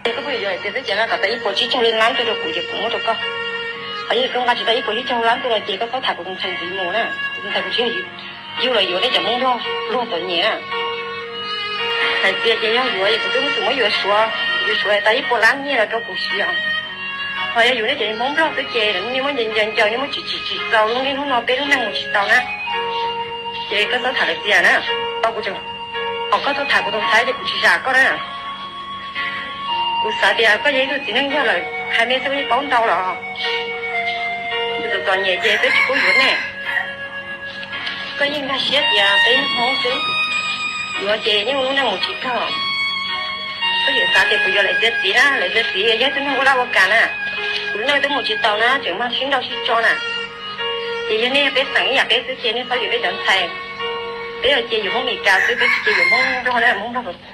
Koj pheej yuav yuav tias twb ces no kom tau ib puas tsib caug lab tuaj rau kuv ces kuv muab rau koj. Ho yog koj nqa tsis tau ib puas tsib caug lab tuaj no ces koj txhob tham kuv tus ntxhais ntxiv mus na. Kuv tus ntxhais kuv tsis yug los yuav nej cov Hmoob Nplog luag txom nyem na. Hais tias ces yog yuav es kuv twb muab tus muab yuav Suav, yuav Suav tau ib puas lab nyiaj los rau kuv siv os. Ho yog yuav nej cov Hmoob Nplog xwb ces nej muab ncaws ncaws ncaws, nej muab tsim tsim tsim txaus, lub niaj hnub no peb lub neej mus tsis tau na. Ces koj txhob tham lawv tias na, tau kuv tseem, os, koj txhob tham kuv tus ntxhais ces kuv tsis zam koj na. Kuv xav tias koj yog ib tug txiv neej yog lawm, hais me xwb yeej paub ntau los. Tus txom nyem ces twb tsis pub yuav nej. Koj yeej nkag siab tias peb Hmoob xwb, yuav ces yeej ua lub neej mus tsis tau. Koj tseem xav tias kuv yuav lawv txiav txim na, lawv txiav txim yog ib tug neeg ua laj ua kam na. Kuv lub neej twb mus tsis tau na, tseem mag sib nrauj sib tso na. Ces yog nej yog peb xeem ib yam peb xwb ces nej txhob yuav peb cov ntxhais. Peb yog ces yuav Hmoob Meskas xwb, peb tsis ces yuav Hmoob Nplog na, Hmoob Nplog